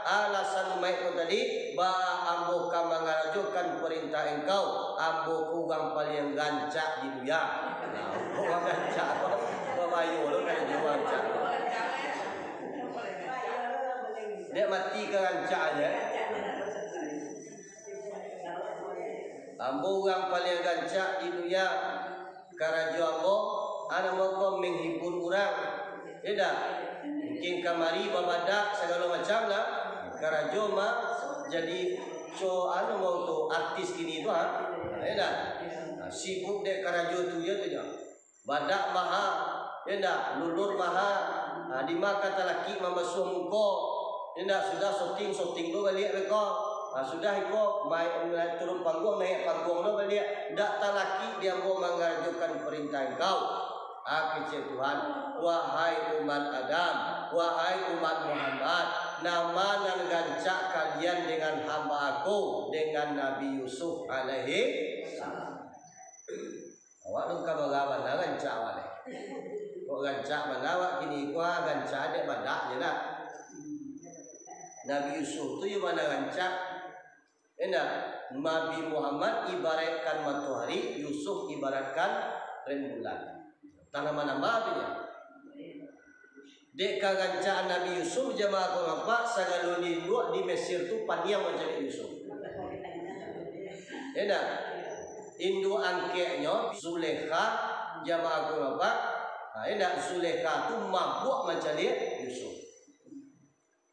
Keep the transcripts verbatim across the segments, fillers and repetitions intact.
Alasan umaik ko tadi, ba ambo ka mangarajokan parintah engkau, ambo ko urang paliang rancak di dunia. Nah, urang rancak ko, babayo lo karajo rancak. Dek mati ka rancak aja. Ambo urang paliang rancak di dunia. Karajo ambo, a, namo ko menghibur urang. Yo ndak? Mungkin kamari babadak sagalo macam lah. Karajo mah jadi co, anu, mau tu artis kini tu, ha? Yo ndak? Nah, sibuk dek karajo tu je tu nyo. Badak maha, yo ndak? Lulur maha. Nah, di ma ka talakik mambasuah muko. Yo ndak? Sudah syuting, syuting tu baliak beko. Nah, sudah iko, mai, turun pangguang, naiak pangguang tu baliak. Ndak talakik di ambo mangarajokan parintah Engkau. Ah, kecek Tuhan, wahai umat Adam, wahai umat Muhammad, nama nan rancak kalian dengan hamba Aku, dengan Nabi Yusuf alaihi salam. Awak tu ka bara bana rancak awak ni. Kok rancak bana awak kini ko, ah, rancak dek badak je lah. Nabi Yusuf tu yo bana rancak. Indak, Nabi Muhammad ibaratkan matoari, Yusuf ibaratkan rembulan. Tanah manambah tu nyo. Dek karancaan Nabi Yusuf, jamaah ko nampak, sagalo induak di Mesir tu paniang mancaliak Yusuf. Indak, induak angkeknyo, Zulekha, jamaah ko nampak, ha, indak, Zulekha tu mabuak mancaliak Yusuf.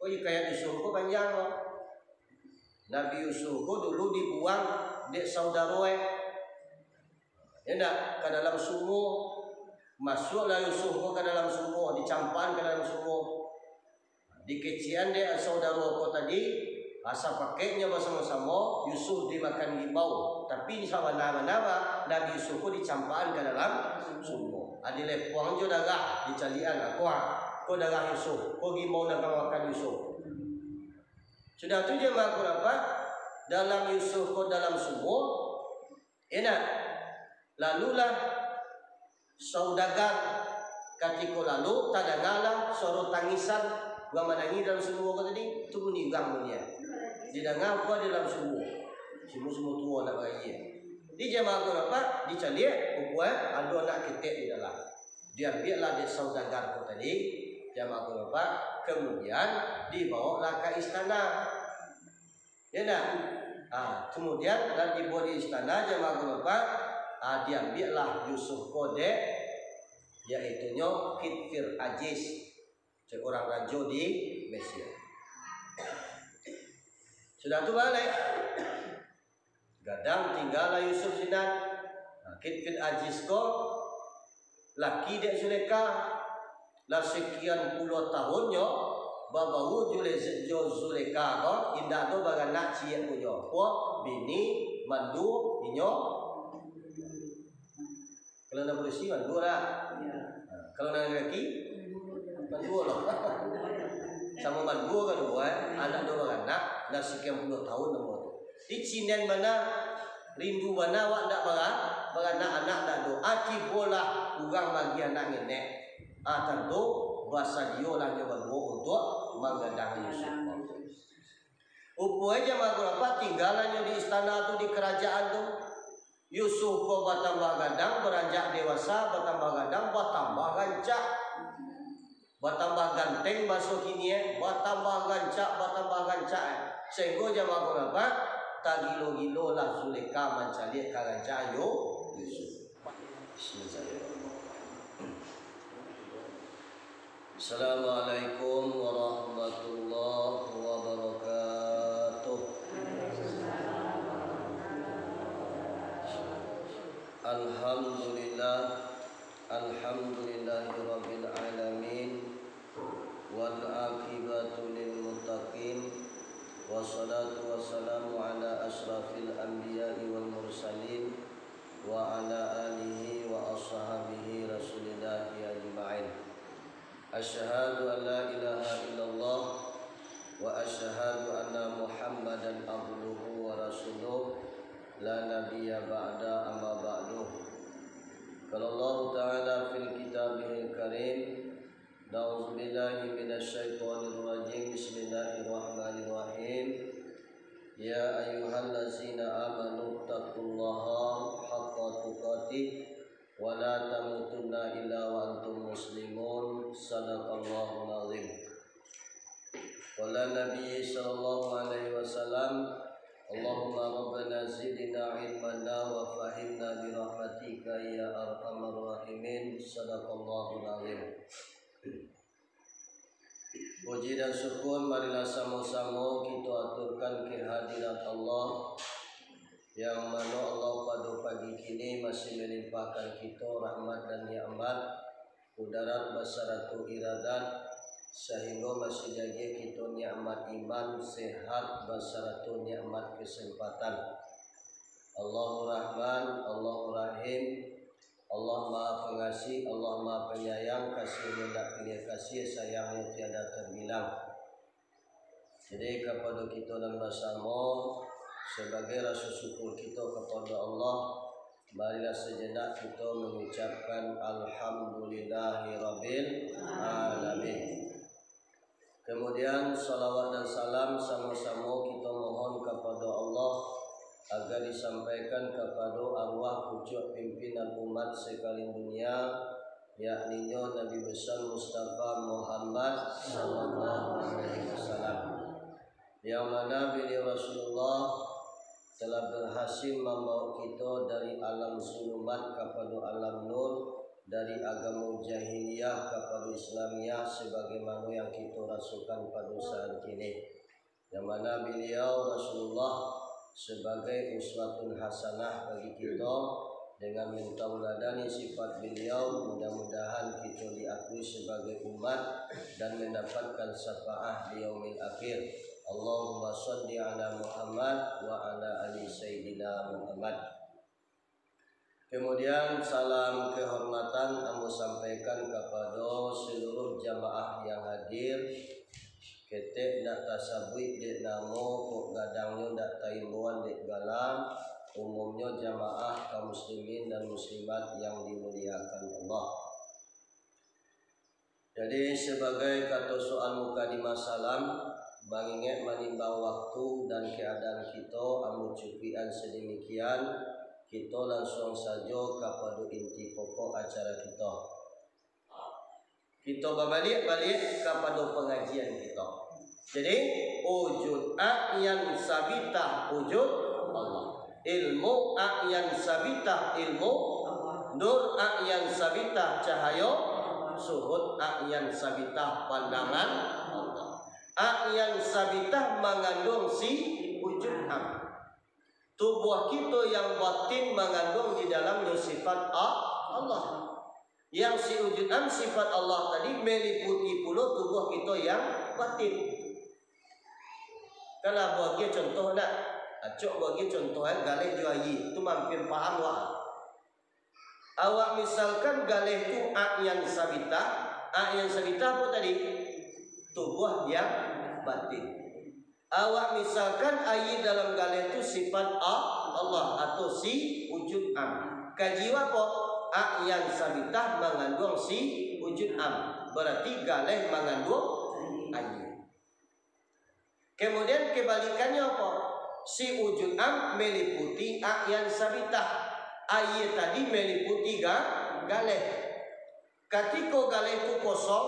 Ko hikayat Yusuf ko panjang ko. Nabi Yusuf ko dulu dibuang dek saudaro e. Yo ndak, ka dalam sumua. Masuaklah Yusuf ko ka dalam sumua, dicampakan ka dalam sumua. Dikecekan dek saudaro ko tadi, asa pakeknyo basamo-samo, Yusuf dimakan gibau. Tapi sabana-bana, Nabi Yusuf ko dicampakan ka dalam sumua. A, dilepuang jo darah, dicaliakan, a, ko, a, ko darah Yusuf, ko gibau nan ka makan Yusuf. Sudah tu jamaah ko nampak, dalam Yusuf ko dalam sumua, indak. Lalulah saudagar, katiko lalu, tadangalah suaro tangisan, urang manangih dalam sumua ko tadi, tu bunyi urang bunyi. Didanga apo di dalam sumua? Sumua-sumua tuo nak baraia. Di jamaah ko nampak, dicaliak, rupanya ado anak ketek di dalam. Diambiaklah dek saudagar ko tadi, jamaah ko nampak, kemudian dibawalah ka istana. Yo ndak? Ah, kemudian lah tibo di istana, jamaah ko nampak, ah, diambiaklah Yusuf ko dek, yaitunyo Kitfir Ajis, cek urang rajo di Mesir. Sudah tu baliak. Gadang tinggalah Yusuf sinan. Nah, Kitfir Ajis ko laki dek Zulekha. Lah sekian puluah tahunnyo babaua jo Zulekha ko, indak ado baranak ciek punyo. Ko bini mandua inyo. Kalau nan barusi, mandua lah. Nah, kalau nan laki, mandua lah. Samo mandua kaduo, eh. Anak duo baranak, lah sekian puluah tahun namo tu. Di cinen bana, rindu bana awak ndak bara-, baranak, anak ndak ado. Akibolah urang bagi anak ngenek. Ah, tantu basadiolah nyo baduo untuak manggadang Yusuf. Rupo e jamaah ko nampak, tinggalah nyo di istana tu, di karajaan tu. Yusuf ko batambah gadang, baranjak dewasa, batambah gadang, batambah rancak. Batambah ganteng, baso kini e, batambah rancak, batambah rancak e. Sahinggo jamaah ko nampak, tagilo-gilolah Zulekha mancaliak karancaan Yu-, Yusuf. Bismillahirrahmanirrahim. Assalamualaikum warahmatullahi wabarakatuh. Alhamdulillah, alhamdulillahirabbil alamin, wal aqibatu lil muttaqin, wassalatu wassalamu ala asyrafil anbiya'i wal mursalin, wa ala alihi wa ashabihi Rasulillahi ajma'in. Asyhadu an la ilaha illallah wa asyhadu anna Muhammadan abduhu wa rasuluh, la nabiyya ba'da, amma ba'du. Qala Allahu ta'ala fil kitabihil karim, a'udzubillahi minasy syaithanir rajim, bismillahirrahmanirrahim. يا أيها الذين آمنوا اتقوا الله حق تقاته ولا تموتن إلا وأنتم مسلمون. صدق الله العظيم. قال النبي صلى الله عليه وسلم: اللهم ربنا زدنا علما وفهمنا برحمتك يا أرحم الراحمين. صدق الله العظيم. Puji dan syukur marilah samo-samo kito aturkan ka hadirat Allah, yang mano Allah pado pagi kini masih malimpahkan kito rahmat dan nikmat, kudarat basarato iradat, sahinggo masih diagiah kito nikmat iman, sehat, basarato nikmat kesempatan. Allahu Rahman, Allahu Rahim, Allah Maha Pengasih, Allah Maha Penyayang, kasih-Nyo indak piliah kasih, sayang-Nyo tiada terbilang. Jadi, kapado kito nan basamo, sabagai rasa syukur kito kapado Allah, marilah sajenak kito mangucapkan Alhamdulillahirabbil alamin. Kemudian, salawat dan salam samo-samo kito mohon kapado Allah, agar disampaikan kapado arwah pucuak pimpinan umat sakalian dunia, yakninyo Nabi Besar Mustafa Muhammad sallallahu alaihi wasallam, yang mana beliau Rasulullah telah berhasil mambawa kito dari alam sulumat kapado alam nur, dari agamo jahiliyah kapado Islamiah, sebagaimana yang kito rasokan pado saat kini. Yang mana beliau Rasulullah sebagai uswatun hasanah bagi kito, dengan mentauladani sifat beliau, mudah-mudahan kito diakui sebagai umat dan mendapatkan syafaat di yaumil akhir. Allahumma shalli ala Muhammad wa ala ali Sayyidina Muhammad. Kemudian, salam kehormatan ambo sampaikan kapado seluruh jamaah yang hadir. Ketek ndak tasabuik dek namo, kok gadangnyo ndak taimbauan dek gala, umumnyo jamaah kaum muslimin dan muslimat yang dimuliakan Allah. Jadi, sebagai kato soal mukadimah salam, mangingek manimbang waktu dan keadaan kito, ambo cukuikan sademikian, kito lansuang sajo kapado inti pokok acara kito. Kito babaliak-baliak kapado pangajian kito. Jadi, wujud a'yan sabitah wujud Allah. Ilmu a'yan sabitah ilmu Allah. Nur a'yan sabitah cahayo, suhud a'yan sabitah pandangan Allah. A'yan sabitah manganduang si wujud am. Tubuah kito yang batin manganduang di dalamnyo sifat A-, Allah. Yang si wujud am, sifat Allah tadi, meliputi pulo tubuah kito yang batin. Kan lah, buah agie contoh nak? Acok buah agie contoh, eh, galeh jo aie. Tu mampir paham wak. Awak misalkan galeh tu a'yan sabitah, a'yan sabitah apo tadi? Tubuah yang batin. Awak misalkan aie dalam galeh tu sifat A-, Allah atau si wujud am. Kaji wak apo? A'yan sabitah manganduang si wujud am. Bararti galeh manganduang aie. Kemudian kebalikannya apo? Si wujud am meliputi a'yan sabitah. Aie tadi meliputi ga-, galeh. Katiko galeh tu kosong,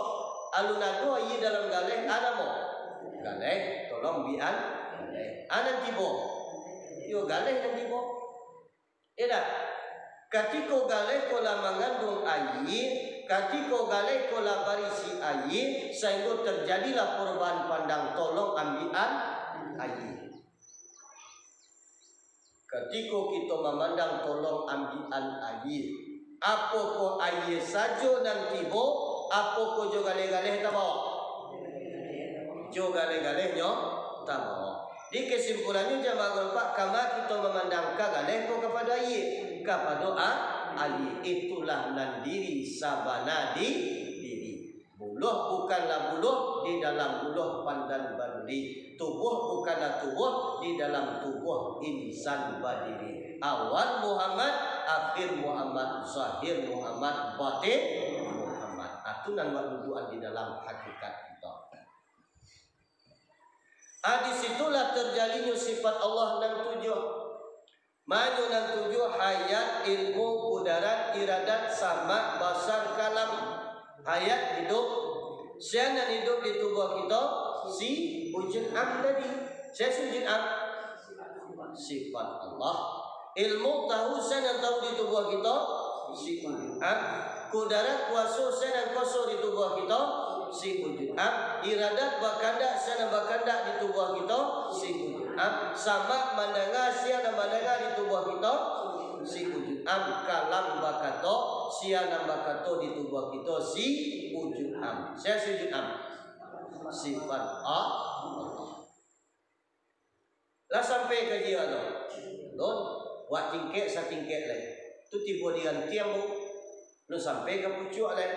alun ado aie dalam galeh, a nan mo? Galeh, tolong bi an, galeh. A nan tibo? Yo, galeh nan tibo. Iyo dak? Katiko galeh ko lah manganduang aie, katiko galeh ko lah barisi aie, sainggo tarjadilah parubahan pandang, tolong ambiak an aie. Katiko kito mamandang, tolong ambiak an aie. Apokoh aie sajo nan tibo, apokoh jo galeh-galeh tabao? Jo galeh-galehnyo tabao. Di kesimpulannyo, jamaah guru, kama kito mamandang ka galeh ko kapado aie, kapado a-, aie. Itulah nan diri sabana di-, diri. Buluah bukanlah buluah di dalam buluah pandan baduri. Tubuah bukanlah tubuah di dalam tubuah insan badiri. Awal Muhammad, akhir Muhammad, zahir Muhammad, batin Muhammad. Ah, tu nan wak dudukan di dalam hakikat kito. Ah, di situlah terjadi Kalinyo sifat Allah nan tujuah. Manyo nan tujuah, hayat, ilmu, kudarat, iradat, sama, basar, kalam. Hayat, hidup. Sia nan hidup di tubuah kito, si wujud am tadi. Sia si wujud am? Sifat Allah. Ilmu, tahu, sia nan tahu di tubuah kito, si wujud am. Kudarat, kuaso, sia nan kuaso di tubuah kito, si wujud am. Iradat, bakandak, sia nan bakandak di tubuah kito, si wujud am. Sama, mandanga, sia nan mandanga di tubuah kito, si wujud am. Kalam, bakato, sia nan bakato di tubuah kito, si wujud am. Sia si wujud am? Sifat Allah. Lah sampai ka jiwa tu? Don, wak tingkek satingkek lai. Tu tibo di rantiang tu. Lu sampai ka pucuak lai.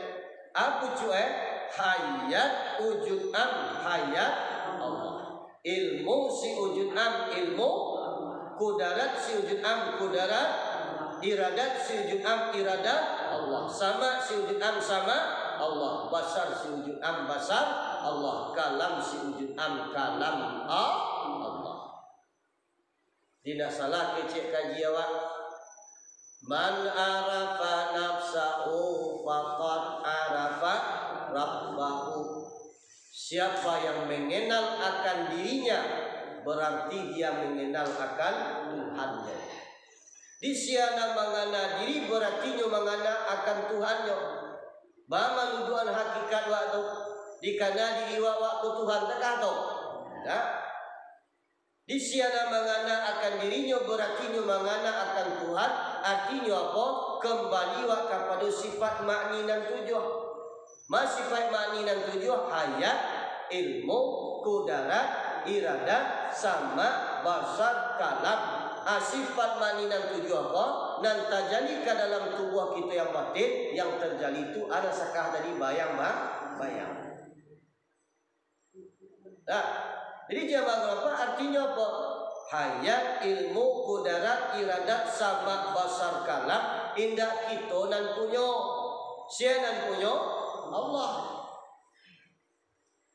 Ah, pucuak, eh? Hayat wujud am, hayat Allah. Ilmu si wujud am, ilmu. Kudarat si wujud am, kudarat. Iradat si wujud am, iradat Allah. Sama si wujud am, sama Allah. Basar si wujud am, basar Allah. Kalam si wujud am, kalam Allah. Indak salah kecek kaji awak. "Man arafa nafsahu faqad arafa rabbahu." Siapa yang mengenal akan dirinya, berarti dia mengenal akan Tuhannya. Di sia nan mangana diri, berarti nyo mangana akan Tuhannyo. Baa manuduakan hakikat wak tu? Dikana diri wak, wak ko Tuhan takah tu? Indak. Di sia nan mangana akan dirinyo, berarti nyo mangana akan Tuhan, artinyo apo? Kembali wak kapado sifat ma'ni nan tujuah. Ma sifat ma'ni nan tujuah? Hayat, ilmu, kudarat, iradat, sama, basar, kalam. Ah, sifat ma'ni nan tujuah ko nan tajali ka dalam tubuah kito yang batin, yang tajali tu ado sakah tadi bayang ba-, bayang. Nah, jadi jamaah apo artinyo apo? Hayat, ilmu, kudarat, iradat, sama, basar, kalam, indak kito nan punyo. Sia nan punyo? Allah.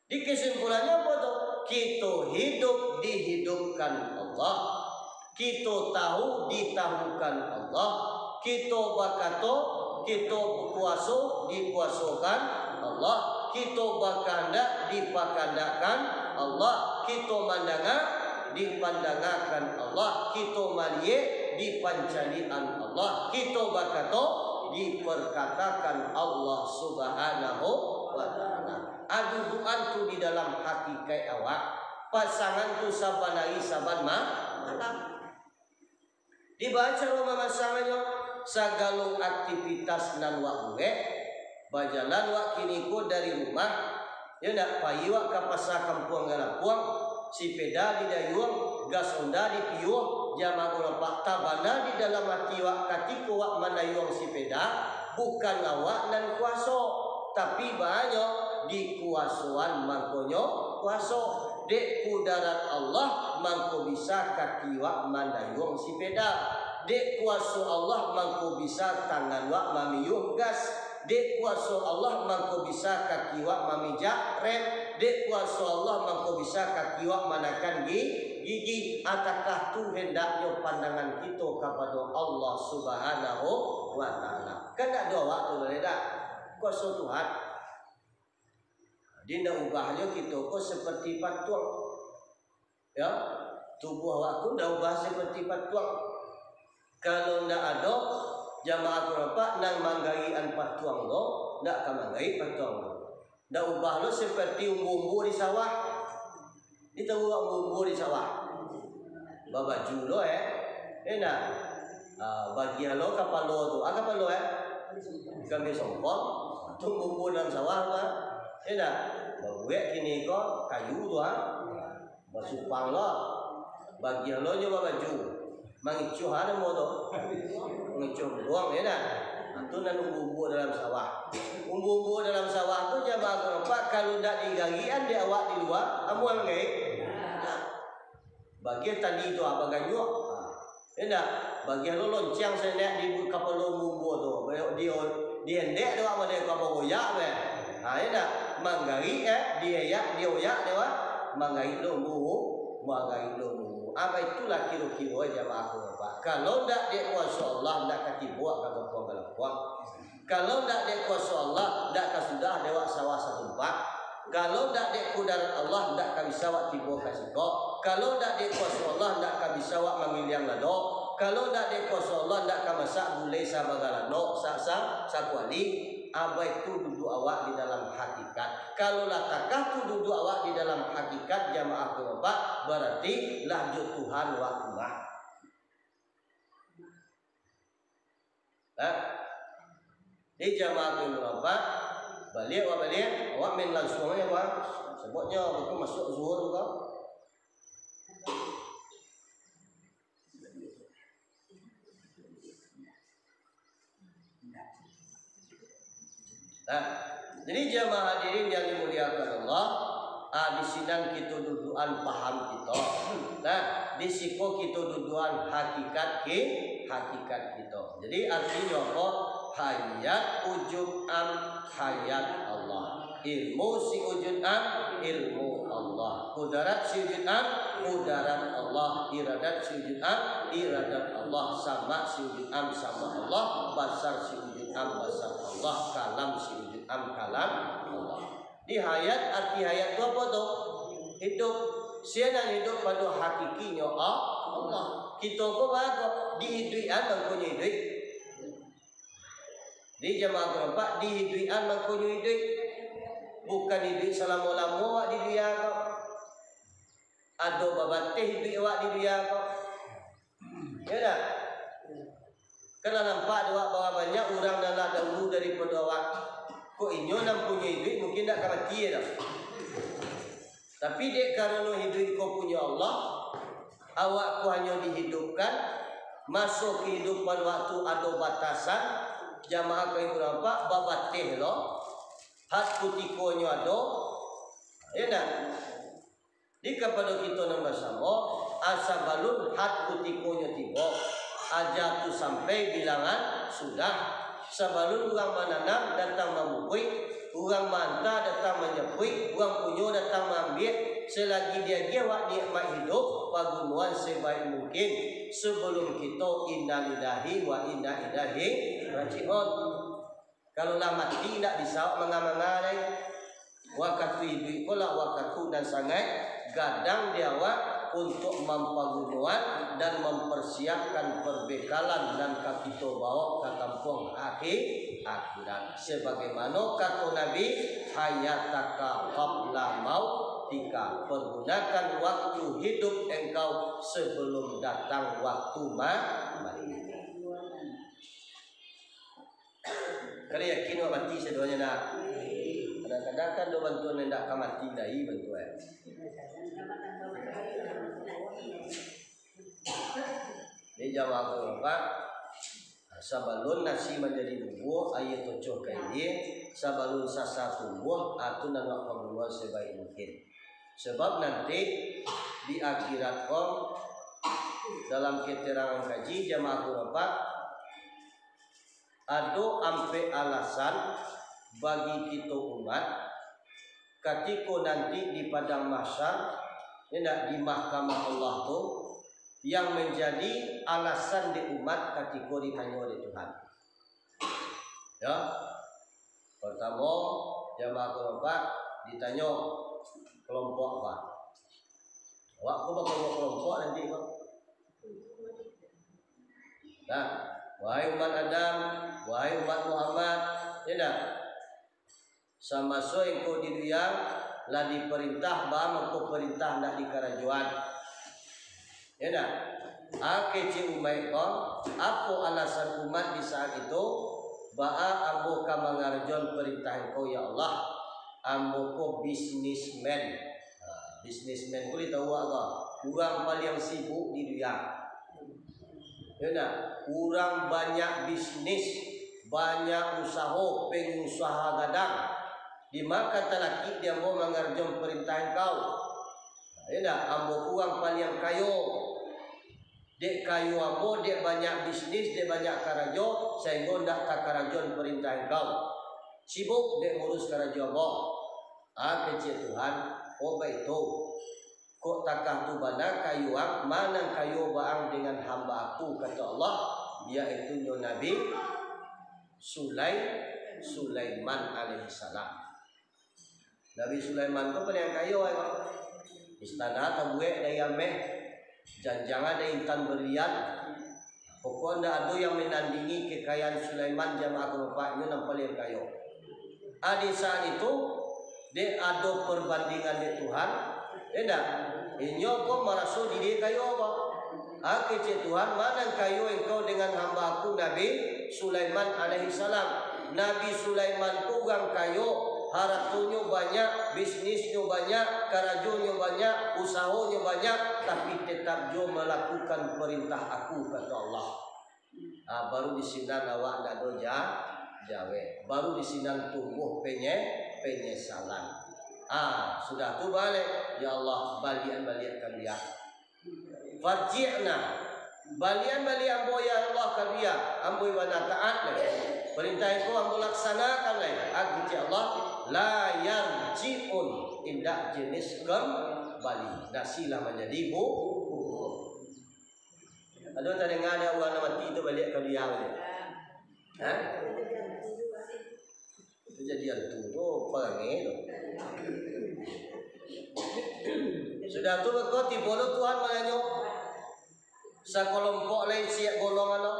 Di kesimpulannyo apo tu? Kito hidup dihidupkan Allah. Kito tahu ditahukan Allah. Kito bakato, kito kuaso dikuasokan Allah. Kito bakandak dipakandakkan Allah. Kito mandanga dipandangakan Allah. Kito maliek dipancaliakan Allah. Kito bakato diperkatakan Allah Subhanahu wa Ta'ala. Adudukan tu di dalam hakikat awak. Pasangan tu saban ari saban ma-, malam. Di baa caro mamasangannyo? Sagalo aktivitas nan wak buek, bajalan wak kiniko dari rumah, yo ndak, pai wak ka pasa Kampuang Galapuang, sipeda didayuang, gas Honda dipiuah, jamaah urang pak, tabana di dalam ati wak katiko wak mandayuang sipeda, bukan awak nan kuaso, tapi banyak dikuasoan mangkonyo kuaso. Dek kudarat Allah mangko bisa kaki wak mandayuang sipeda. Dek kuaso Allah mangko bisa tangan wak mamiuah gas. Dek kuaso Allah mangko bisa kaki wak mamijak rem. Dek kuaso Allah mangko bisa kaki wak manakan gi-, gigi. Atakah tu hendaknyo pandangan kito kapado Allah Subhanahu wa Ta'ala? Kan ndak ado awak tu lai, dak? Kuaso Tuhan. Jadi, ndak ubah jo kito ko seperti patuang. Ya, tubuah awak tu ndak ubah seperti patuang. Kalau ndak ado jamaah tu nampak nan manggaikan patuang tu, ndak ka manggaik patuang tu. Ndak ubah lo seperti umbu-umbu di sawah. Di tahu awak umbu-umbu di sawah? Babaju lo, eh. Enak. Ah, bagian lo kapalo tu. Ah, kapalo, eh. Kami songkok. Tu umbu-umbu dalam sawah tu, ah. Enak. Babuek kini ko kayu tu, ah. Basupang lo. Bagian lo nyo babaju. Mangicuah namo tu. Mangicuah buruang, ya ndak? Nah, tu nan umbu-umbu dalam sawah. Umbu-umbu dalam sawah tu jamaah nampak, kalau ndak digarikan dek awak di lua, amuah manggaik. Nah, bagian tali tu, ah, baganyuak. Ah, ya ndak? Bagian lo lonceng sanak di kapalo umbu-umbu tu. Di, di endek tu awak model ka bagoyak be. Ha, ya ndak? Manggaik, eh, dioyak, dioyak dek awak. Manggaik lo umbu. Magai ilmu. Apo itulah kiro-kiro jamaah ko, Bapak. Kalau ndak dek kuaso Allah, ndak ka tibo ka gampang-gampang. Kalau ndak dek kuaso Allah, ndak ka sudah dek wak sawah satumpak. Kalau ndak dek kudarat Allah, ndak ka bisa wak tibo ka siko. Kalau ndak dek kuaso Allah, ndak ka bisa wak mangiliang lado. Kalau ndak dek kuaso Allah, ndak ka masak gulai sabagalano, sa-, sa-, sakuali. Apo itu duduak awak di dalam hakikat. Kalau lah takah tu duduak awak di dalam hakikat, jamaah ko, Bapak, bararti lah jo Tuhan wak tu lah. Nah, di jamaah ko, Bapak, baliak awak baliak, awak main langsuang aja, Bang. Sababnyo, Bapak, masuak zuhur ko. Nah, jadi jamaah hadirin yang dimuliakan Allah, ah, di sinan kito dudukan paham kito. Nah, di siko kito dudukan hakikat ki-, hakikat kito. Jadi artinyo apo? Hayat wujud am, hayat Allah. Ilmu si wujud am, ilmu Allah. Kudarat si wujud am, kudarat Allah. Iradat si wujud am, iradat Allah. Samak si wujud am, samak Allah. Basar si wujud am, basar Allah. Kalam si wujud am, kalam Allah. Di hayat, arti hayat tu apo tu? Hidup. Sia nan hidup pado hakikinyo A-, Allah. Kito ko baa ko? Dihiduikan mangkonyo hiduik. Di jamaah ko, Bapak, dihiduikan mangkonyo hiduik. Bukan hiduik salamo-lamo awak di dunia ko. Ado babateh hiduik awak di dunia ko. Yo ndak? Kan lah nampak dek awak bara banyak urang nan lah dahulu daripado awak. Kok inyo nan punyo hiduik mungkin ndak ka mati doh. Tapi dek karano hiduik ko punyo Allah, awak ko hanyo dihidupkan, maso kahidupan waktu ado batasan, jamaah kahidupan awak babateh lo, had kutikonyo ado, yo ndak? Di kapado kito nan basamo, a, sabalun had kutikonyo tibo, aja tu sampai bilangan sudah. Sabalun urang mananam datang mamubuik, urang maanta datang manyapuik, urang punyo datang maambiak, salagi diagiah awak nikmat hidup, pagunoan sabaik mungkin. Sabalun kito, innalillahi wa inna ilaihi raji'un. Kalau lah mati, indak bisa awak manga-manga lai. Wakatu iduik ko lah wakatu nan sangaik gadang di awak untuak mampagunoan dan mamparsiapkan parbekalan nan ka kito bawok ka kampuang akhi-, akhirat. Sabagaimano kato Nabi, "Hayataka qabla mautika." Pargunakan waktu hidup engkau sabalum datang waktu ma-, mati. Kada yakin awak mati sadonyo, ndak? Kadang-kadang kan ado bantuan nan indak ka mati lai bantuan. Jadi jamaah ko, Bapak, sabalun nasi manjadi bubua, aia tocoh ka ilia, sabalun sasa tumbuah, a tu nan awak pagunoan sabaik mungkin. Sabab nanti di akhirat ko, dalam keterangan kaji jamaah ko, Bapak, ado ampek alasan bagi kito umat, katiko nanti di padang mahsyar, indak, di mahkamah Allah tu, yang manjadi alasan dek umat katiko ditanyo dek Tuhan. Yo, partamo, jamaah ko, Bapak, ditanyo kelompok apa? Awak ko bakelompok-kelompok nanti ko. Nah, wahai umat Adam, wahai umat Muhammad, indak? Samaso engkau di dunia lah diparintah, baa mangko parintah ndak dikarajoan? Indak? A, kecek umaik ko, apo alasan umat di saat itu? Baa ambo ka mangarajoan parintah engkau, ya Allah? Ambo ko bisnismen. Ha, bisnismen ko ditahu awak ko? Urang paliang sibuk di dunia. Yo ndak? Urang banyak bisnis, banyak usaho, pengusaha gadang. Dima ka talakik di ambo mangarajoan parintah engkau? Yo ndak? Ambo ko urang paliang kayo. Dek kayo ambo, dek banyak bisnis, dek banyak karajo, sainggo ndak takarajoan parintah engkau. Sibuk dek ngurus karajo ambo. A, kecek Tuhan, oh, baitu. Kok takah tu bana kayo ang, ma nan kayo bana ang dengan hamba Aku, kato Allah, yaitunyo Nabi Sulai-, Sulaiman alaihissalam. Nabi Sulaiman tu paliang kayo, ai, ko. Istana tabuek dari ameh, janjangan dari intan berlian. Pokok ndak ado yang manandingi kekayaan Sulaiman, jamaah karajo, inyo nan paliang kayo. Ah, di saat itu, dek ado perbandingan dek Tuhan, indak? Inyo ko maraso diri kayo ko. Ah, kecek Tuhan, ma nan kayo engkau dengan hamba Aku Nabi Sulaiman alaihissalam. Nabi Sulaiman tu urang kayo, haratonyo banyak, bisnisnyo banyak, karajonyo banyak, usahonyo banyak, tapi tetap juo malakukan parintah Aku, kato Allah. Ah, baru di sinan awak ndak ado ja-, jawek. Baru di sinan tumbuah penye-, penyesalan. Ah, sudah tu baliak, ya Allah, baliak-baliak ka Baliak. Farji'na. Balian-baliak ambo, ya Allah, ka Baliak. Ambo bana taat lai. Parintah Engkau ambo laksanakan lai. Kecek Allah, la yarji'un. Indak jenis kembali. Nasi lah manjadi bu-, bubur. Ado tadanga dek urang nan mati tu baliak ka Baliak tu? Ha? Kajadian tu, tu parangai tu. Sudah tu, beko tibo lo Tuhan mananyo, sakalompok lai siak golongan lo,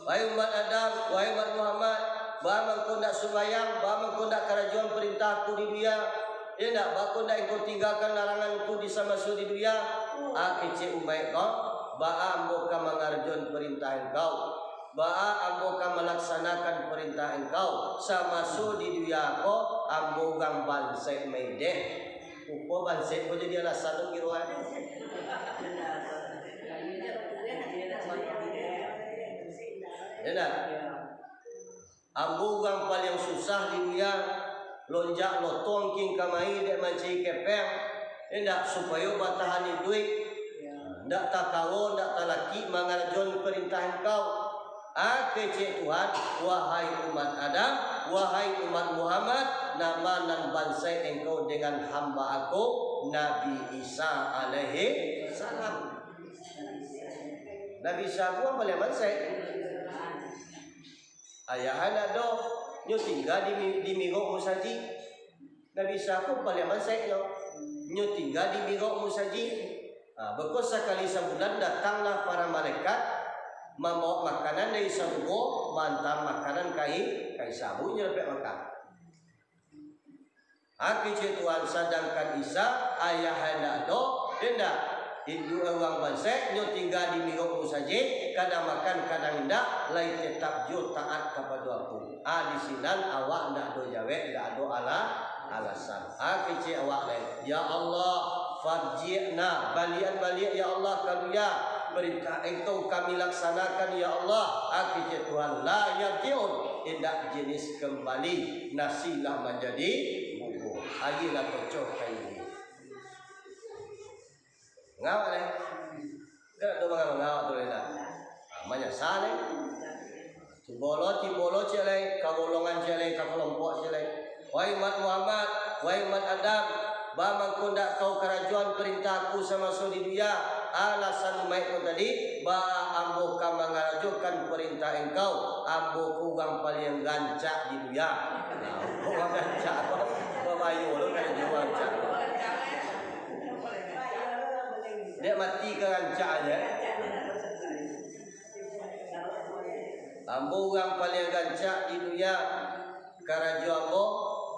"Wahai umat Adam, wahai umat Muhammad, baa mangko ndak sumbayang, baa mangko ndak karajoan parintah Aku di dunia? Indak, baa ko ndak engkau tinggakan larangan-Ku di samaso di dunia?" Ah, kecek umaik ko, "Baa ambo ka mangarajoan parintah Engkau? Baa ambo ka malaksanakan parintah Engkau? Samaso di dunia ko, ambo urang bansaik maideh." Upo bansaik ko jadi alasan tu kiro, eh? Ya ndak? Ambo urang paliang susah di dunia, lonjak lotong kin kamari dek mancari kepeng, indak, supayo batahan iduik. Ndak takaro, ndak talakik mangarajoan parintah Engkau. Ah, kecek Tuhan, "Wahai umat Adam, wahai umat Muhammad, nama nan bansaik engkau dengan hamba Aku, Nabi Isa alaihi salam?" Nabi Isa ko paliang bansaik. Ayah anak doh, nyo tingga di mi-, di migok musajik. Nabi Isa ko paliang bansaik nyo, nyo tingga di migok musajik. Ha, beko sakali sabulan datanglah para malaikat mambaok makanan dari sarugo, maanta makanan ka i-, ka Isa, baru inyo dapek makan. Ha, kecek Tuhan, sadangkan Isa, ayah anak doh, indak. Induak urang bansaik, nyo tingga di migok musajik, kadang makan, kadang indak, lai tetap juo taat kapado Aku. Ah, di sinan awak ndak ado jawek, ndak ado ala-, alasan. Ah, kecek awak lai, "Ya Allah, farji'na, balian-baliak, ya Allah, ka dunia. Parintah Engkau kami laksanakan, ya Allah." Ah, kecek Tuhan, "La yarji'un, indak jenis kembali, nasi lah manjadi bubur, aia lah tocoh ka irik." Ngawak lai. Indak ado mangawak-ngawak tu lai dah. Ah, manyasa lai. Tibo lo, tibo lo ciek lai, ka golongan ciek lai, ka kalompok ciek lai. "Wahai umat Muhammad, wahai umat Adam, baa mangko ndak kau karajoan parintah Aku samaso di dunia?" Alasan umaik ko tadi, "Baa ambo ka mangarajokan parintah Engkau, ambo ko urang paliang rancak di dunia." Nah, urang rancak ko, babayo lo karajo rancak. Dek mati ka rancak aja. Ambo urang paliang rancak di dunia, karajo ambo,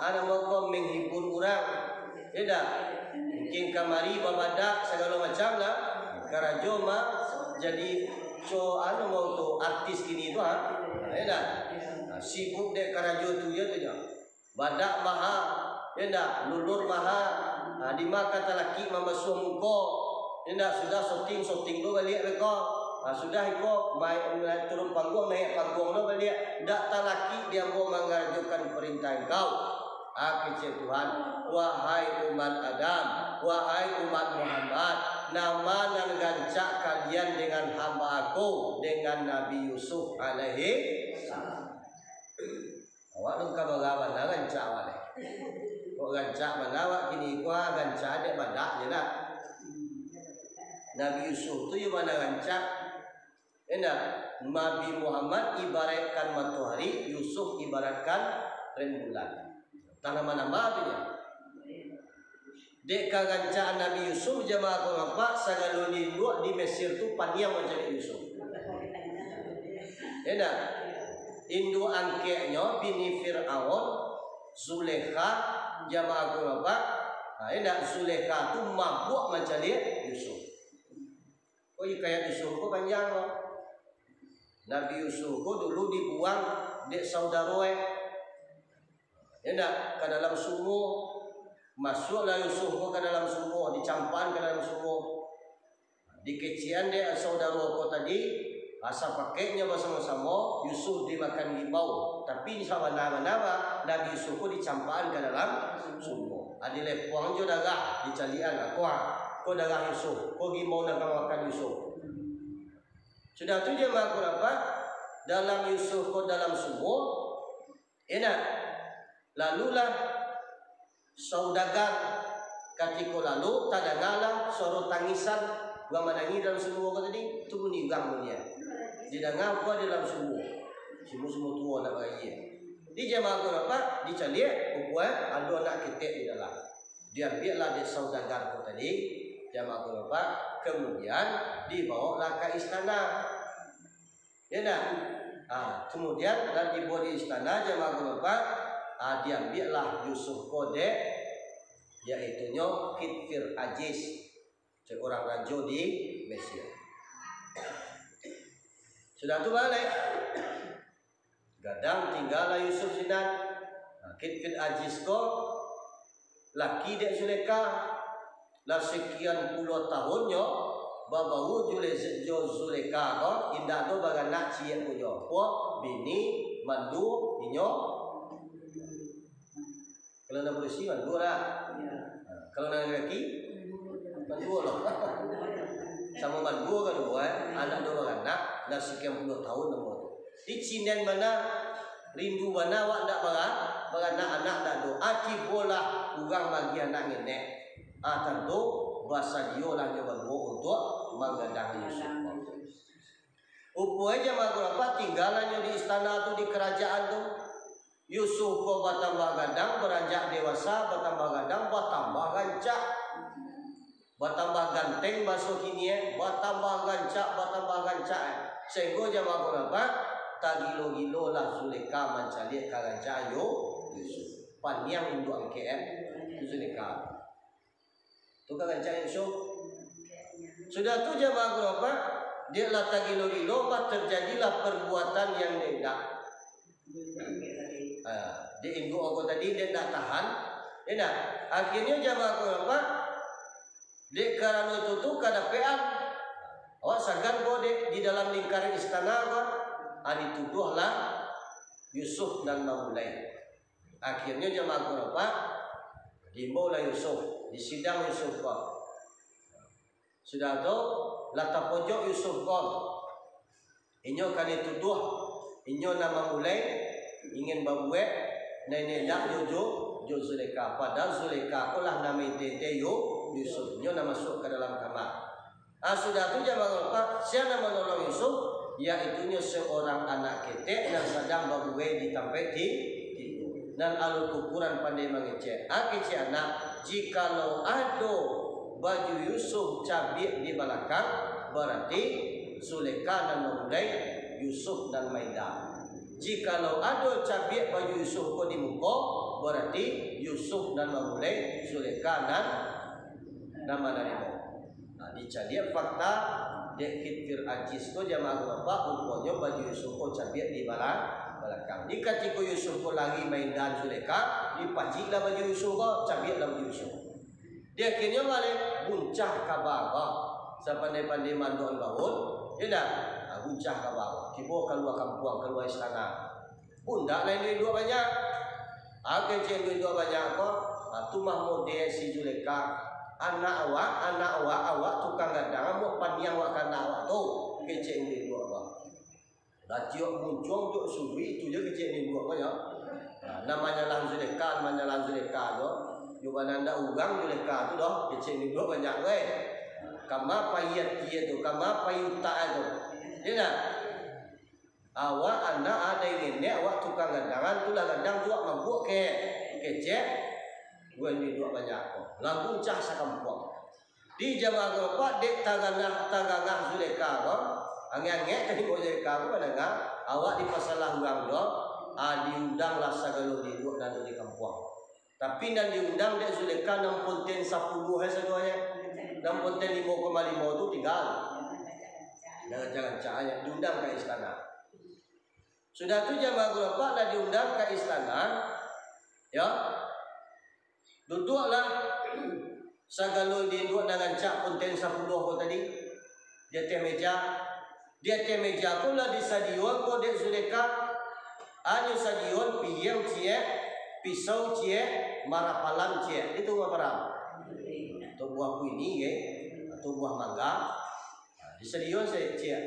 anak moko menghibur urang. Indak, mungkin kamari babadak sagalo macam lah. Karajo mah jadi co-, anu, mau tu artis kini tu, ha? Indak. Nah, sibuk dek karajo tu je tu nyo. Badak maha, indak, lulur maha. Ha, di ma ka talakik mambasuah muko, indak, sudah syuting, syuting tu baliak beko. Ha, sudah iko, mai, turun pangguang, naiak pangguang tu baliak. Ndak talakik di ambo mangarajokan parintah Engkau. Ah, kecek Tuhan, "Wahai umat Adam, wahai umat Muhammad, nama nan rancak kalian dengan hamba Aku, dengan Nabi Yusuf alaihi salam?" Awak tu ka bara bana rancak awak deh. Kok rancak bana awak kini ko, ah, rancak dek badak je lah. Nabi Yusuf tu yo bana rancak. Indak, Nabi Muhammad ibaratkan matoari, Yusuf ibaratkan rembulan. Tanah manama tu nyo. Dek karancaan Nabi Yusuf, jamaah ko nampak, sagalo induak di Mesir tu paniang mancaliak Yusuf. Indak, induak angkeknyo, bini Fir'aun, Zulekha, jamaah ko nampak. Ha, indak, Zulekha tu mabuak mancaliak Yusuf. Oh, hikayat Yusuf ko panjang ko. Nabi Yusuf ko dulu dibuang dek saudaro e. Indak, ka dalam sumua. Masuaklah Yusuf ko ka dalam sumua, dicampakan ka dalam sumua. Dikecekan dek saudaro ko tadi, asa pakeknyo basamo-samo, Yusuf dimakan gibau. Tapi sabana-bana, Nabi Yusuf ko dicampakan ka dalam sumua. Ado lepuang jo darah, dicaliakan, ko, ko darah Yusuf, ko gibau nan ka makan Yusuf. Sudah tu jamaah ko nampak, dalam Yusuf ko dalam sumua, indak. Lalulah saudagar, katiko lalu, tadangalah suaro tangisan, urang manangih dalam sumua ko tadi, tu bunyi urang bunyi. Didanga ko dalam sumua. Sumua-sumua tuo nak baraia. Di jamaah ko nampak, dicaliak, rupo e, ado anak ketek di dalam. Diambiaklah dek saudagar ko tadi, jamaah ko nampak, kemudian dibawalah ka istana. Ya ndak? Ah, kemudian lah tibo di istana, jamaah ko nampak, ah, diambiaklah Yusuf ko dek, yaitunyo Kitfir Ajis, dek urang rajo di Mesir. Sudah tu baliak. Gadang tinggalah Yusuf sinan. Nah, Kitfir Ajis ko laki dek Zulekha. Lah sakian puluah tahunnyo babaua jo Zulekha ko, indak ado baranak ciek punyo. Ko bini mandua inyo. Kalau nan barusi mandua lah. Ha, kalau nan laki, mandua lah. Samo mandua kaduo, eh. Anak duo baranak, lah sakian puluah tahun namo tu. Di cinen bana, rindu bana awak ndak bara-, baranak, anak ndak ado. Akibolah urang bagi anak ngenek. Ah, tantu basadiolah nyo baduo untuak manggadang Yusuf. Rupo e jamaah ko nampak, tinggalah nyo di istana tu, di karajaan tu. Yusuf ko batambah gadang, baranjak dewasa, batambah gadang, batambah rancak. Batambah ganteng, baso kini e, batambah rancak, batambah rancak e. Sahinggo jamaah ko nampak, tagilo-gilolah Zulekha mancaliak karancaan Yu-, Yusuf. Paniang induak angkek e, tu Zulekha. Tu karancaan Yusuf. Sudah tu jamaah ko nampak, dek lah tagilo-gilo, mah terjadilah perbuatan yang indak. Ah, dek induak ko tadi, dek ndak tahan. Indak. Akhirnyo jamaah ko nampak, dek karano itu tu kadapekan. Awak sagan ko dek di dalam lingkaran istana ko, ah, dituduahlah Yusuf nan mamulai. Akhirnyo jamaah ko nampak, diimbaulah Yusuf, disidang Yusuf ko. Sudah tu, lah tapojok Yusuf ko. Inyo ka dituduah, inyo nan mamulai, ingin babuek, nan indak jo, jo, jo Zulekha. Padahal Zulekha ko lah nan mainte-inte Yu-, Yusuf. Inyo nan masuak ka dalam kama. Ah, sudah tu jamaah ko nampak, sia nan manolong Yusuf, yaitunyo seorang anak ketek nan sadang babuai di tampek ti-, tidur. Nan alun kukuran pandai mangecek. Ah, kecek anak, jikalau ado baju Yusuf cabiak di balakang, barati Zulekha nan mamulai, Yusuf nan maindan. Jikalau ado cabiak baju Yusuf ko di muko, barati Yusuf nan mamulai, Zulekha nan, nan manarimo. Nah, dicaliak fakta dek Kitfir Ajis ko jamaah ko nampak, ruponyo baju Yusuf ko cabiak di bala-, balakang. Di katiko Yusuf ko lari maindan Zulekha, dipaciklah baju Yusuf ko, cabiaklah baju Yusuf. Di akhirnyo baliak buncah kaba ko. Sapandai-pandai manduak baun, yo ndak? Nah, buncah kaba ko. Tibo kalua kampuang, kalua istana. Bundak lah induak-induak banyak. Ah, kecek induak-induak banyak ko, ah, tu mah model si Zulekha. Anak awak, anak awak, awak tukang gadang, amuah paniang awak ka anak awak tu. Kecek induak-induak ko. Lah tiok muncuang, tiok suruik, itu je kecek induak ko, yo. Nah, nan manyalah Zulekha, manyalah Zulekha tu. Yo bana ndak urang Zulekha tu doh, kecek induak banyak, weh. Kama pai ati tu, kama pai utak tu. Yo ndak? Awak anak ado ngenek, awak tukang gadang, tu lah gadang tu awak maguak ke, kecek. Gue ni duit banyak ko. Lah guncah sakampuang. Di jamaah Bapak, dek tagangah, tagangah Zulekha ko, angek-angek tadi ko Zulekha ko mandanga, awak dipasalah urang tu, ah, diundang lah sagalo induak nan ado di kampuang. Tapi nan diundang dek Zulekha nan ponten sapuluah ai sadonyo. Nan ponten limo koma limo tu tingga. Nan rancak-rancak ai diundang ka istana. Sudah tu jamaah Bapak lah diundang ka istana, yo. Duduaklah sagalo induak nan rancak ponten sapuluah ko tadi di ateh meja. Di ateh meja ko lah disadiyoan ko dek Zulekha, anyo sadiyoan piang ciek, pisau ciek, marapalam ciek. Itu marapalam. Atau buah kuini, ye. Atau buah mangga. Nah, disadiyoan ciek.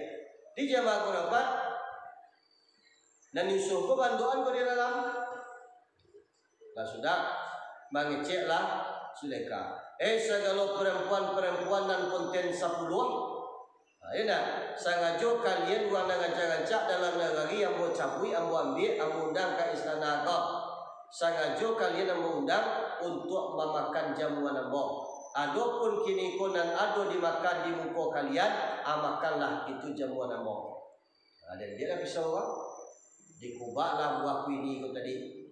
Di jamaah Bapak, nan Yusuf ko banduan ko di dalam. Lah sudah, mangeceklah Zulekha. Eh, sagalo parampuan-parampuan nan ponten sapuluah, ha, yo ndak? Sangajo kalian urang nan rancak-rancak dalam nagari ambo cabuik, ambo ambiak, ambo undang ka istana ko. Sangajo kalian ambo undang untuak mamakan jamuan ambo. Adopun kiniko nan ado dimakan di muko kalian, ah, makanlah itu jamuan ambo. Nah, diambiaklah pisau ko, dikubaklah buah kuini ko tadi,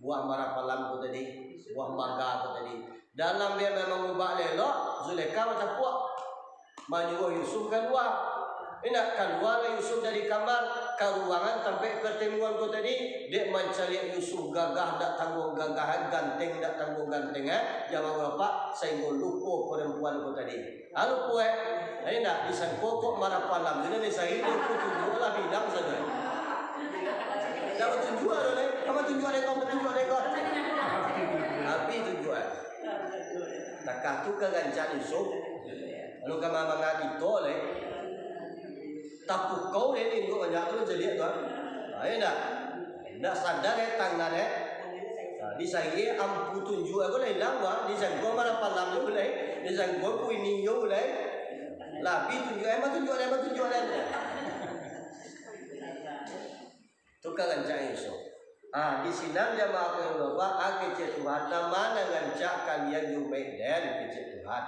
buah marapalam ko tadi, buah mangga ko tadi. Dalam dia mangubak elok, Zulekha bacapuak, manyuruah Yusuf kalua. Indak, kalualah Yusuf dari kamar, ka ruangan tampek partamuan ko tadi. Dek mancaliak Yusuf gagah ndak tangguang gagah, ganteng ndak tangguang ganteng, eh, jamaah Bapak, sahinggo lupo parampuan ko tadi. Anu puek, eh, indak, disangko kok marapalam, jadi ni sahinggo ku tunjuak lah bilang sajo. Indak batunjuak tu, lai. Apa tunjuak dek kau, batunjuak dek kau? Tapi tunjuak. Takah tu ka rancak Yusuf. Lalu ka mamanga kito, lai. Tapukau dek ni, banyak tu mancaliak tu, ah. Ha, indak? Indak sadar, eh, tangan, eh. Ha, disangko ampu tunjuak ko lah ilang, wah. Disangko marapalam tu, lai. Disangko kuini tu, lai. Labi tunjuak, eh, batunjuak dek, batunjuak dek. Tu ka rancak Yusuf. Ah, di sinan jamaah ko yang Bapak, ah, kecek Tuhan, nan ma nan rancak kalian jo umaik den, kecek Tuhan.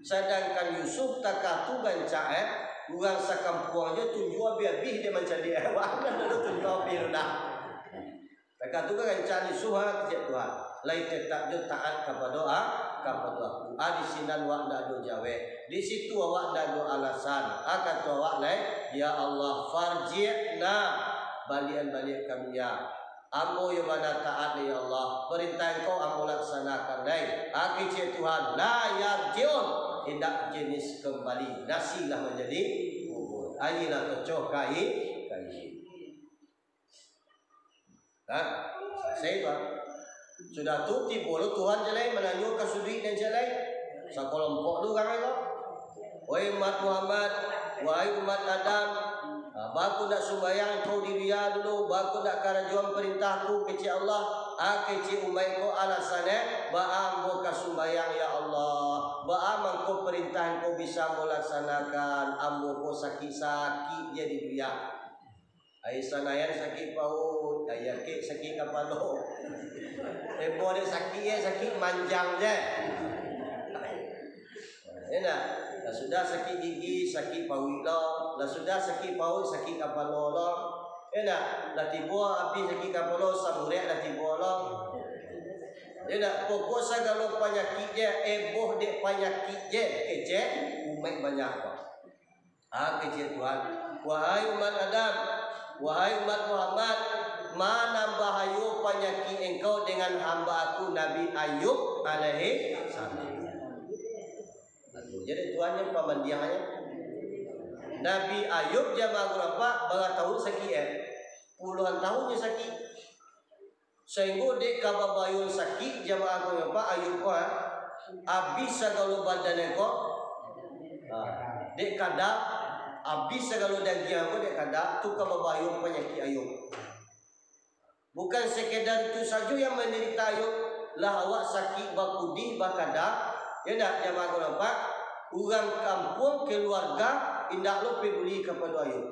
Sadangkan Yusuf takah tu rancak, eh, urang sakampuang jo tunjuak abih-abih dek mancaliak, eh, wah, nan ado tunjuak abih tu dah. Takah tu kan rancak Yusuf, ah, kecek Tuhan. Lai tetap jo taat kapado, ah, kapado Aku. Ah, di sinan wak ndak ado jawek. Di situ awak ndak ado alasan. Ah, kato awak lai, "Ya Allah, farji'na, balian-balian kami, ya. Ambo yo bana taat, ya Allah. Parentah Engkau ambo laksanakan, lai." Ah, kecek Tuhan, "La yarji'un, indak jenis kembali. Nasi lah manjadi bubur. Aia lah tocoh kai, kai." Ha? Salasai tu. Sudah tu, tibo lo Tuhan jalai, mananyo ka suduik nan jalai. Sakalompok tu urang ko. "Wahai umat Muhammad, wahai umat Adam, ha, baa ko ndak sumbayang kau di dunia dulu, baa ko ndak karajoan parentah-Ku," kecek Allah. Ah, kecek umaik ko alasannyo, "Baa ambo ka sumbayang, ya Allah? Baa mangko parentah Engkau bisa ambo laksanakan? Ambo ko sakik-sakik je di dunia." Ai sanayan sakik pauik, ai akik sakik kapalo. Embo dek sakik, eh, sakik manjang je. Indak? Lah sudah sakik gigi, sakik pauik lo. Lah sudah sakik pauik, sakik kapalo lo. Indak? Lah tibo abih sakik kapalo, samurek lah tibo lo. Indak? Pokok sagalo panyakik je, eboh dek panyakik je, kecek, umaik banyak ko. Ah, kecek Tuhan, "Wahai umat Adam, wahai umat Muhammad, ma nan bahayo panyakik engkau dengan hamba Aku Nabi Ayub alaihi salam?" Nah, tu jadi Tuhan yang pamandiangnyo. Nabi Ayub jamaah Bapak, bara tahun sakik, eh? Puluhan tahun nyo sakik. Sainggo dek kababayuan sakik jamaah ko, Pak Ayub ko, ha? Abih sagalo badan ko, ha, dek kada, abih sagalo dagiang ko dek kada, tu kababayuan panyakik Ayub. Bukan sekedar itu sajo yang mandarita Ayub, lah awak sakik bakudih, bakada, ya ndak, jamaah ko, Pak? Urang kampuang, keluarga, indak lo peduli kapado Ayub.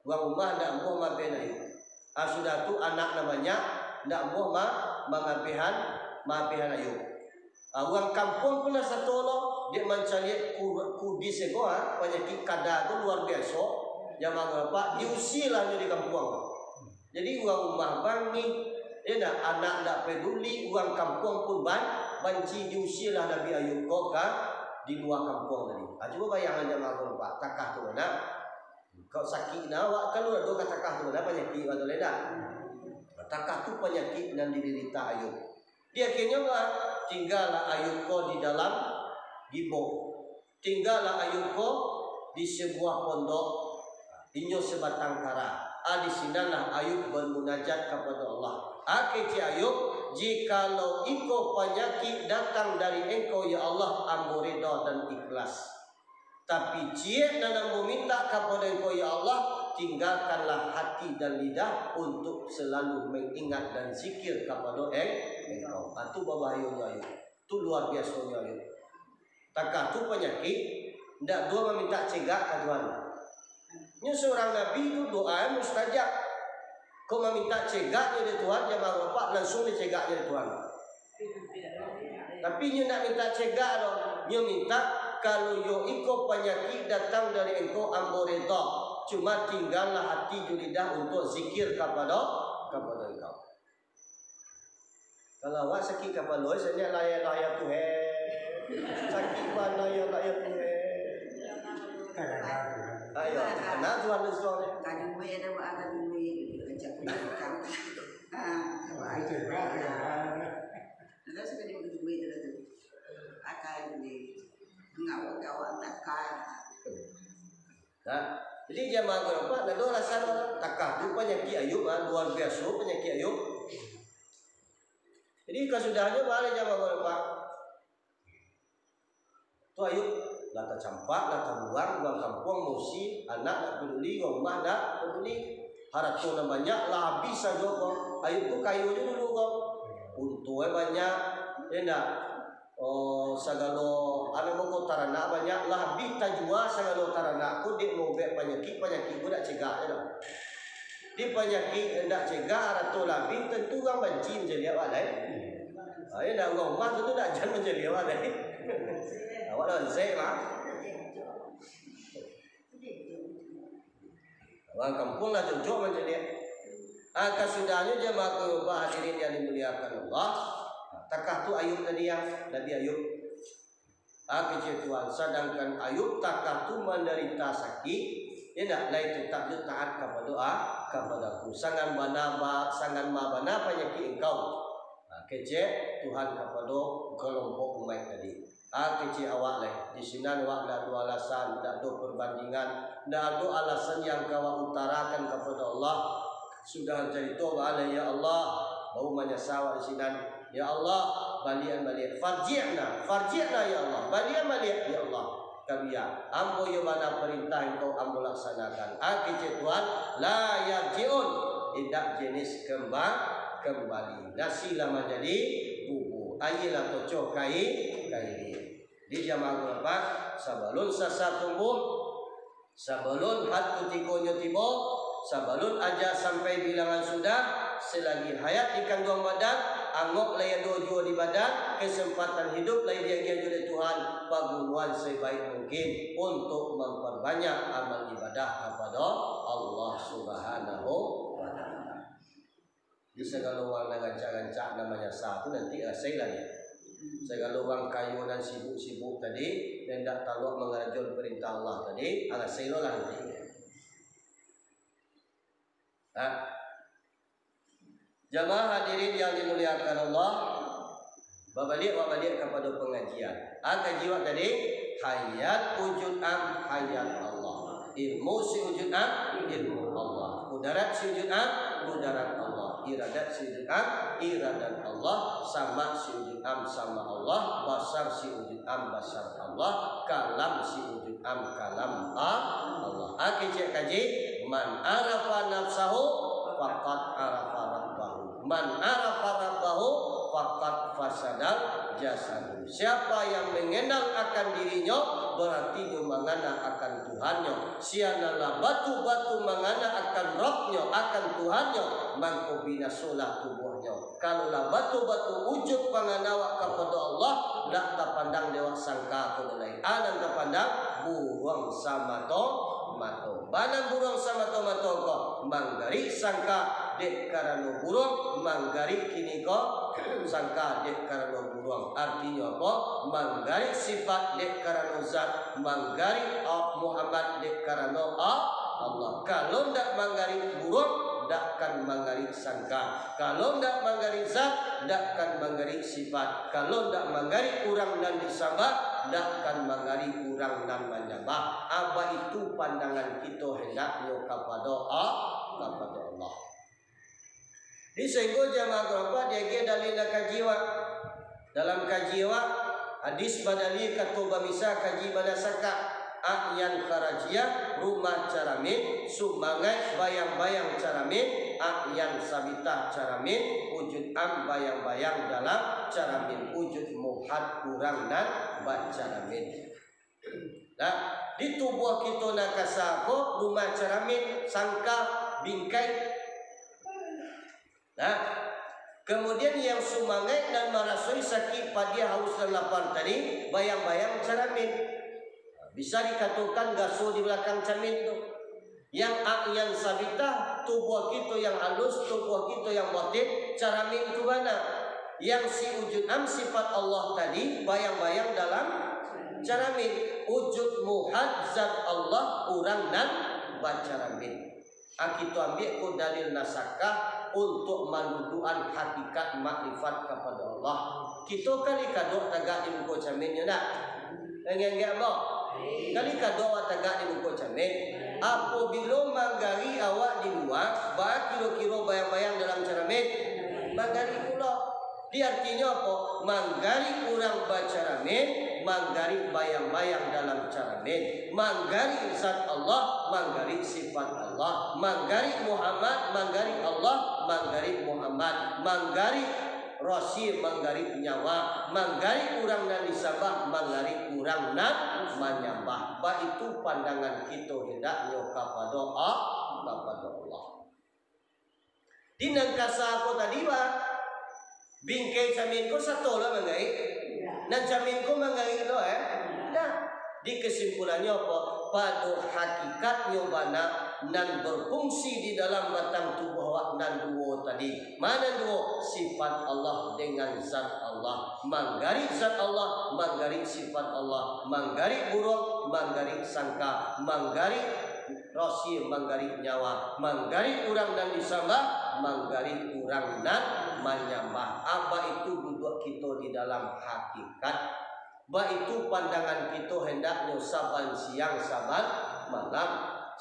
Urang rumah ndak amuah maabihan Ayub. Ah, sudah tu anak nan banyak, ndak amuah ma-, maabihan, maabihan Ayub. Ah, urang kampuang pun lah sato lo, dek mancaliak ku-, kudis ko, ah, panyakik kada ko luar biaso, jamaah Bapak, diusialah nyo di kampuang. Jadi, urang rumah bangih, yo ndak, anak ndak peduli, urang kampuang pun ban-, banci, diusialah Nabi Ayub ko ka di lua kampuang tadi. Ah, cubo bayangkan jamaah Bapak, takah tu, nak. Kok sakik nah, awak kan udah doh ka takah tu, nah, panyakik, batua lai ndak? Takah tu panyakik nan didirita Ayub. Di akhirnyo, ah, tinggalah Ayub ko di dalam gibok. Tinggalah Ayub ko di sabuah pondok, inyo sabatang kara. Ah, di sinanlah Ayub bamunajat kapado Allah. Ah, kecek Ayub, "Jikalau iko panyakik datang dari Engkau, ya Allah, ambo reda dan ikhlas." Tapi ciek nan ambo mintak kapado Engkau, ya Allah, tinggakanlah hati dan lidah untuk salalu mangingat dan zikir kapado Eng-, Engkau. Ah, tu babahayonyo Ayub. Tu luar biasonyo Ayub. Takah tu panyakik, ndak doh mamintak cegak ka Tuhan. Nyo surang nabi tu doa mustajab. Kok mamintak cegaknyo dari Tuhan, jamaah Bapak, langsuang dicegaknyo dari Tuhan. Tapi nyo ndak mintak cegak doh. Nyo mintak, "Kalau yo iko panyakik datang dari Engkau, ambo reda. Cuma tinggalah hati jo lidah untuak zikir kapado, kapado Engkau." Kalau awak sakik kapalo, saniak layah-layah tu, heh. Sakik mano yo layah tu, heh. Ayo, kena Tuhan tu suruah, heh. Tadi gue ada buat akan gue ajak pulang ke kampung. Ah, apa aja. Terus ke dia gue ada tu. Akan gue ngawak-ngawak takar. Nah, jadi jamaah Bapak, ndak ado alasan lah. Takah tu panyakik Ayub, ah, luar biaso panyakik Ayub. Jadi kasudahnyo baa lai jamaah Bapak. Tu Ayub lah tacampak, lah tabuang, urang kampuang mausi, anak ndak paduli, urang rumah ndak paduli. Harato nan banyak lah abih sajo ko. Ayub ko kayo jo dulu ko. Unto e banyak, yo ndak? Oh, sagalo, anu, mangko taranak banyak, lah abih tajua sagalo taranak ko dek maubek panyakik, panyakik ko dak cegak je doh. Di panyakik ndak cegak, arato lah abih, tantu urang banci mancaliak awak lai. Ha, yo ndak, urang rumah tantu ndak jan mancaliak awak lai. Awak lah onsek lah. Urang kampuang lah cocok mancaliak. Ah, kasudahnyo jamaah Bapak hadirin yang dimuliakan Allah. Takah tu Ayub tadi, ya, Nabi Ayub. Ah, kecek Tuhan, sadangkan Ayub takah tu mandarita sakik, yo ndak, lai tetap jo taat kapado, ah, kapado Aku. Sangan bana ba-, sangan ma bana panyakik engkau. Ah, kecek Tuhan kapado kalompok umaik tadi. Ah, kecek awak lai, di sinan awak ndak ado alasan, ndak ado perbandingan, ndak ado alasan yang ka awak utarakan kapado Allah. Sudah carito baa lai, ya Allah, baru manyasa awak di sinan. Ya Allah, baliakan baliak. Farji'na, farji'na, ya Allah, baliakan baliak, ya Allah. Kabia, ambo iyo bana parintah Engkau ambo laksanakan. Ah, kecek Tuhan, la yarji'un, indak jenis kemba-, kembali. Nasi lah manjadi bubur, aia lah tocoh kai, kai. Di jamaah Bapak, sabalun sasa tumbuh, sabalun hat kutikonyo tibo, sabalun aja sampai bilangan sudah, selagi hayat di kanduang badan, angok lai ado juo di badan, kesempatan hidup lai diagiah juo dek Tuhan, pagunoan sebaik mungkin untuk memperbanyak amal ibadah kapado Allah Subhanahu wa Ta'ala. Di sagalo urang nan rancak-rancak, nan manyasa tu nanti rasailah nyo. Sagalo urang kayo nan sibuk-sibuk tadi, nan indak taluak mangarajoan parintah Allah tadi, rasailah nanti. Ha. Jamaah hadirin yang dimuliakan Allah, babaliak, babaliak kapado pangajian. Ah, kaji awak tadi, hayat wujud am, hayat Allah. Ilmu si wujud am, ilmu Allah. Kudarat si wujud am, kudarat Allah. Iradat si wujud am, iradat Allah. Sama si wujud am, sama Allah. Basar si wujud am, basar Allah. Kalam si wujud am, kalam A-, Allah. Ah, kecek kaji, "Man arafa nafsahu, faqad arafa rabbahu. Man arafa rabbahu, Faqad fasadal jasadu. Siapa yang mengenal akan dirinyo, berarti nyo mangana akan Tuhannyo. Sia nan lah batua-batua mangana akan Rabbnyo, akan Tuhannyo, mangko binasolah tubuahnyo. Kalau lah batua-batua ujuik pangana awak kapado Allah, ndak tapandang dek awak sangka ko lai. A nan tapandang buruang samato-mato. Bana buruang samato-mato ko, manggarik sangka dek karano buruang, manggarik kiniko sangka dek karano buruang. Artinyo apo? Manggarik sifat dek karano zat, manggarik, ah, Muhammad dek karano, ah, Allah. Kalau ndak manggarik buruang, ndak kan manggarik sangka. Kalau ndak manggarik zat, ndak kan manggarik sifat. Kalau ndak manggarik urang nan disambah, ndak kan manggarik urang nan manyambah. A, baitu pandangan kito hendaknyo kapado A-, kapado Allah. Di sehinggo jamaah karabat diagiah dalil nan kaji awak. Dalam kaji awak, hadis badalil, kato bamisa, kaji banasaka. A'yan kharajiah, rumah caramin, sumangaik bayang-bayang caramin, a'yan sabitah caramin, wujud am bayang-bayang dalam caramin, wujud muhad urang nan bacaramin. Nah, di tubuah kito nan kasa ko rumah caramin, sangka, bingkai. Nah, kemudian yang sumangaik nan marasoi sakik, padiah, haus, dan lapar tadi, bayang-bayang caramin. Bisa dikatokan gaso di balakang camin tu. Yang a'yan sabitah, tubuah kito yang halus, tubuah kito yang batin, caramin tu bana. Yang si wujud am sifat Allah tadi, bayang-bayang dalam caramin. Wujud muhad zat Allah, urang nan bacaramin. A, kito ambiak ko dalil nasakah untuak manuduakan hakikat makrifat kapado Allah. Kito kali kadok tagak di muko camin, yo ndak? Anggek-anggek ambo. Kali kadok awak tagak di muko camin. Apobilo manggarik awak di lua, baa kiro-kiro bayang-bayang dalam caramin? Manggarik pulo. Di artinyo apo? Manggarik urang bacaramin, manggarik bayang-bayang dalam caramin, manggarik zat Allah, manggarik sifat Allah, manggarik Muhammad, manggarik Allah, manggarik Muhammad, manggarik rosi, manggarik nyawa, manggarik urang nan disambah, manggarik urang nan manyambah. Baitu pandangan kito hendaknyo kapado A-, kapado Allah. Di nan kasa ko tadi, Pak, bingkai camin ko sato lo manggarik. Nan camin ko manggarik lo, eh? Nah, di kesimpulannyo apo? Pado hakikatnyo bana nan berfungsi di dalam batang tubuah awak nan duo tadi. Ma nan duo? Sifat Allah dengan zat Allah. Manggarik zat Allah, manggarik sifat Allah, manggarik buruang, manggarik sangka, manggarik rosi, manggarik nyawa, manggarik urang nan disambah, manggarik urang nan manyambah. A, baitu duduak kito di dalam hakikat. Baitu pandangan kito hendaknyo saban siang, saban malam,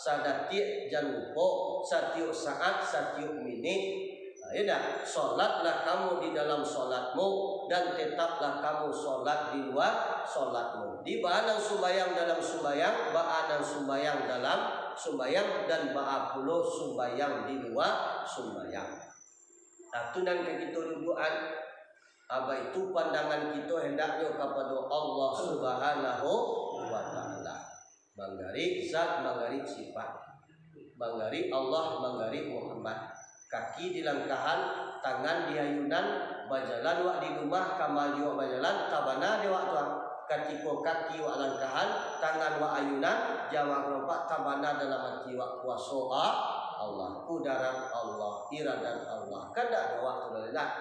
sadatiak jan lupo, satiok saat, satiok minik. Nah, yo ndak? Solatlah kamu di dalam solatmu, dan tetaplah kamu solat di lua solatmu. Di baa nan sumbayang dalam sumbayang, baa nan sumbayang dalam sumbayang, dan baa pulo sumbayang di lua sumbayang. Nah, tu nan ka kito duduakan. A, baitu pandangan kito hendaknyo kapado Allah Subhanahu wa Ta'ala. Manggarik zat, manggarik sifat. Manggarik Allah, manggarik Muhammad. Kaki di langkahan, tangan di ayunan, bajalan wak di rumah, kama juo bajalan, tabana dek wak tu. Katiko kaki wak langkahan, tangan wak ayunan, jamaah karabat, tabana dalam ati wak kuaso A-, Allah, kudarat Allah, iradat Allah. Kan ndak ado wak tu lai lah.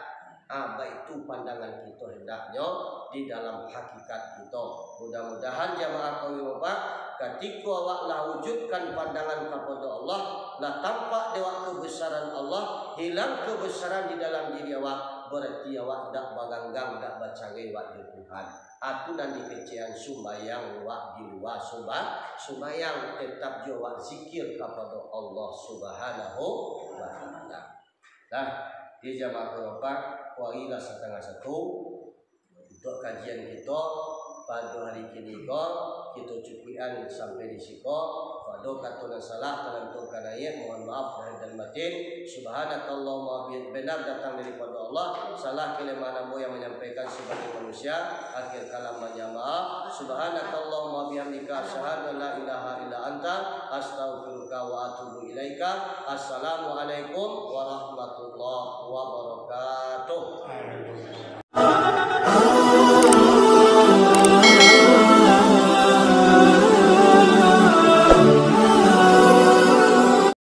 A, baitu pandangan kito hendaknyo di dalam hakikat kito. Mudah-mudahan jamaah kaum Bapak, katiko awak lah wujudkan pandangan kapado Allah, lah tampak dek awak kebesaran Allah, hilang kebesaran di dalam diri awak, berarti awak ndak baganggang, ndak bacarai wak jo Tuhan. A, tu nan dikecekan sumbayang wak di lua sumba-, sumbayang, tetap juo wak zikir kapado Allah Subhanahu wa Ta'ala. Nah, di jamaah karabat, wari lah satangah satu. Untuak kajian kito pado hari kini ko, kito cukuikan sampai di siko. Kato nan salah, talantuang ka naiak, mohon maaf lahir dan batin. Subhanakallahumma, benar datang daripada Allah, salah kelemahan ambo yang menyampaikan sebagai manusia. Akhir kalam, banyak maaf. Subhanakallahumma bihamdika, asyhadu an la ilaha illa anta, astaghfiruka wa atubu ilaika. Assalamualaikum warahmatullahi wabarakatuh.